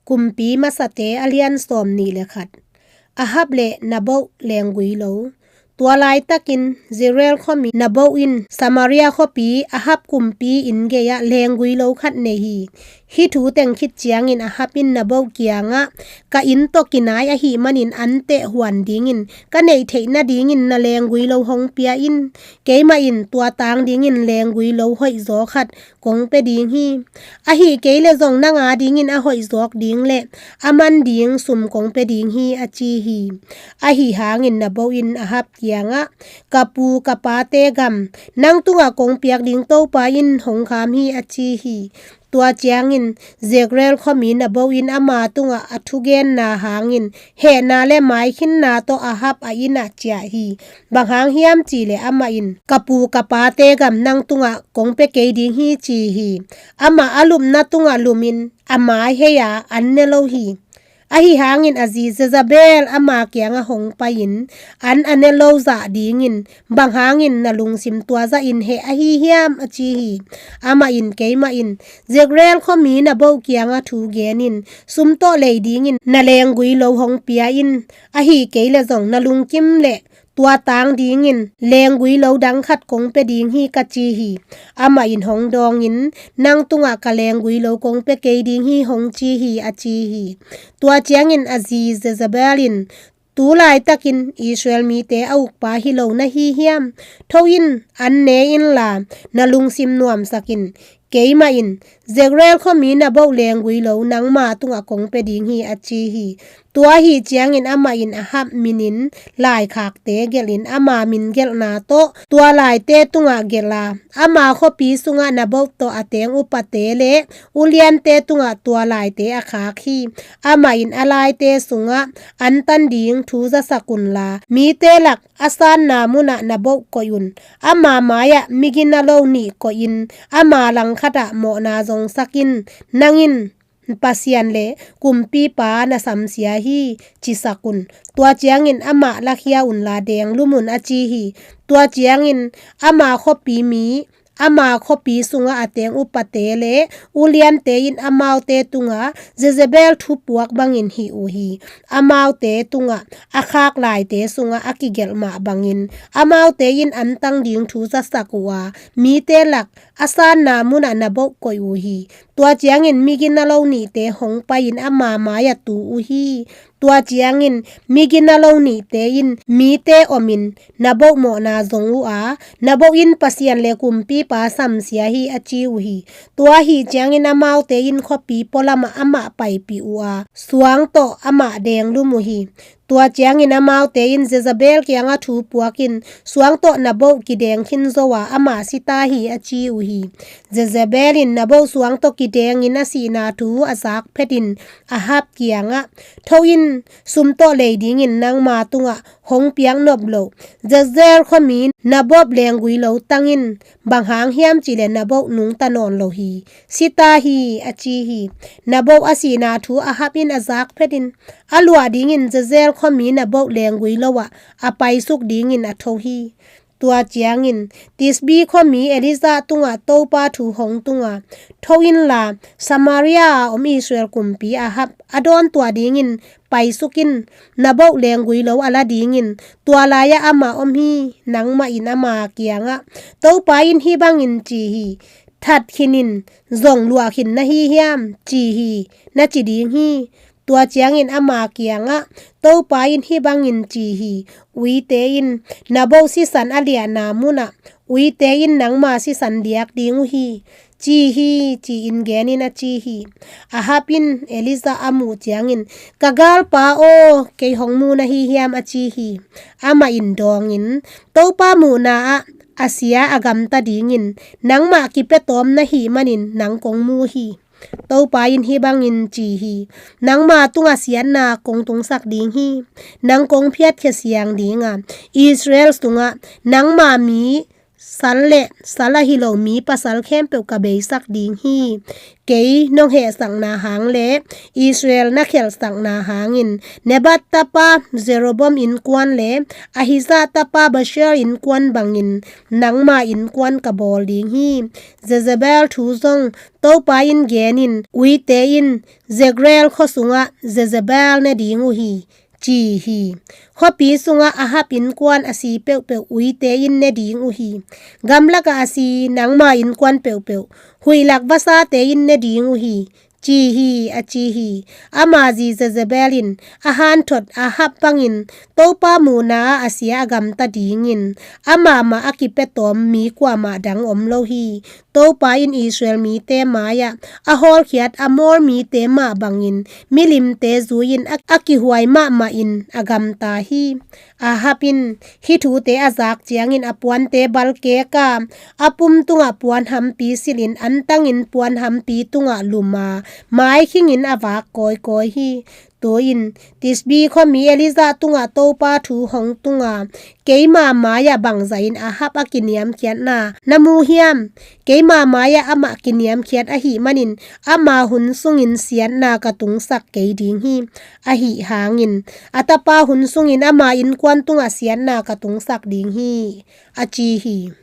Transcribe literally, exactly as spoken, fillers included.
Kumpi Masate a lian sawm nih le khat. Ahab le Naboh lenggui lo. Tua laitakin Jezreel khuami Naboh in Samaria khuapi Ahab kumpi inn gei-ah lenggui lo khat nei hi. Hih thu teng khit ciangin Ahab in Naboh kiangah, "Ka inn tawh kinai ahih manin an teh huan dingin ka neih theih nadingin na lenggui lo hong pia in. Keimah in tua tang dingin lenggui lo hoihzaw khat kong pia ding hi. Ahi kei leh zong nang a dingin a hoihzawk ding le a man ding sum kong pia ding hi," a ci hi. Ahi hangin Naboh in Ahab kiangah, "Ka pu ka pate gam nang tungah kong piak ding Topa in hong kham hi," a ci hi. Tua ciangin Jezreel khuami Naboh in ama tungah a thugenna hangin hehna le maikhinna tawh Ahab a innah ciah hi. Bang hang hiam cih leh amah in, "Ka pu ka pate gam nang tungah kong pia kei ding hi," ci hi. Amah a lupna tungah lumin a mai hei-a an ne lo hi. Ahi hangin a zi Jezebel ama kiangah hong pai-in an a ne lo zah dingin, "Bang hangin na lungsim tua zahin heh ahi hiam?" a ci hi. Amah in, "Keimah in Jezreel khuami Naboh kiangah thu genin sum tawh lei dingin na lenggui lo hong pia in. Ahi kei leh zong na lungkim leh tua tang dingin lenggui lo dang khat kong pia ding hi," ka ci hi. Amah in hong dawngin, "Nang tungah ka lenggui lo kong pia kei ding hi," hong ci hi, a ci hi. Tua ciangin a zi Jezebel in, "Tu laitakin Israel mite a ukpa hi lo na hi hiam? Tho in, an ne inla na lungsim nuamsak in. Keimah in Jezreel khuami Naboh lenggui lo nangma tungah kong pia ding hi," a ci hi. Tua ahi ciangin amah in Ahab minin laikhakte gelhin ama min gelhna tawh tua laite tungah gelh a, ama khuapi sungah Naboh tawh a teng upate le uliante tungah tua laite a khak hi. Amah in, "A laite sungah an tan ding thu zasak unla, mite lak a sanna munah Naboh koih un. Ama mai-ah migina lo nih koihin ama langkhatah mawhna zongsak in. Nang in Pasian le kumpipa na samsia hi, cisak un. Tua ciangin amah lakhia unla denglum un," a ci hi. Tua ciangin ama khuapi mi, ama khuapi sungah a teng upate le uliante in amaute tungah Jezebel thupuak bangin hih uh hi. Amaute tungah a khak laite sungah a kigelh mah bangin amaute in an tang ding thu zasak uh a, mite lak a sanna munah Naboh koih uh hi. Tua ciangin migina lo nihte hong pai-in ama mai-ah tu uh hi. Tua ciangin migina lo nihte in mite omin Naboh mawhna zong uh a, Naboh in Pasian le kumpipa samsia hi, a ci uh hi. Tua ahi ciangin amaute in khuapi pualamah amah paipih uh a, suang tawh amah denglum uh hi. Tua ciangin amaute in Jezebel kiangah thu puakin, "Suang tawh Naboh kideng khin zo a, amah si ta hi," a ci uh hi. Jezebel in Naboh suang tawh kidengin a sihna thu a zak phetin Ahab kiangah, "Tho in, sum tawh lei dingin nangma tungah hong piak nop loh Jezreel khuami Naboh lenggui lo tang in. Bang hang hiam cih leh Naboh nungta nawn lo hi, si ta hi," a ci hi. Naboh a sihna thu Ahab in a zak phetin a luah dingin Jezreel khuami Naboh lenggui lo ah a paisuk dingin a tho hi. Tua ciangin Tisbi khuami Elijah tungah Topa thu hong tung a, "Tho inla, Samaria a om Israel kumpi Ahab a dawntuah dingin paisuk in. Naboh lenggui lo a la dingin tua lai-ah amah om hi. Nangmah in ama kiangah, 'Topa in hih bangin ci hi, that khin in, zong luah khin na hi hiam?' ci hi, na ci ding hi. Tua ciangin ama kiangah, 'Topa in hih bangin ci hi: Uite in Naboh sisan a liahna munah uite in nangma sisan liak ding uh hi,' ci hi," ci-in genin a ci hi. Ahab in Elijah a muh ciangin, "Ka galpa aw, kei hong mu na hi hiam?" a ci hi. Amah in dawngin, "Topa muhna ah a sia a gamta dingin nangmah kipia tawm na hih manin nang kong mu hi. Topa in hih bangin ci hi: Nangma tungah siatna kong tungsak ding hi. Nang kong phiatkhia siang ding a, Israel sungah nangma mi sal le sal ahi lo mi pasal khempeuh ka beisak ding hi. Kei nong hehsakna hang le Israel na khialhsakna hangin Nebat tapa Jeroboam innkuan le Ahija tapa Baasha innkuan bangin nangma innkuan ka bawl ding hi. Jezebel thu zong Topa in genin, uite in Jezreel khua sungah Jezebel ne ding uh hi, ci hi. Khuapi sungah Ahab innkuan a si peuhpeuh uite in ne ding uh hi. Gamlakah a si nangma innkuan peuhpeuh huihlak vasate in ne ding uh hi, ci hi, a ci hi. Ama zi Jezebel in a hanthot Ahab bangin Topa muhna-ah a sia a gamta dingin amah mah a kipia tawm mi kuamah dang om lo hi. Topa in Israel mite mai-ah a hawlkhiat Amor mite mah bangin milimte zui-in a, a kihuai mahmahin a gamta hi. Ahab in hih thute a zak ciangin a puante balkek a, a pum tungah puanhampi silhin antangin puanhampi tungah lum a, maikhingin a vak kawikawi hi. Tu-in Tisbi khuami Elijah tungah Topa thu hong tung a, keima mai-ah bangzahin Ahab a kiniamkhiatna na mu hiam? Keima mai-ah amah kiniamkhiat ahih manin ama hun sungin siatna ka tungsak kei ding hi. Ahi hangin a tapa hun sungin ama innkuan tungah siatna ka tungsak ding hi, a ci hi.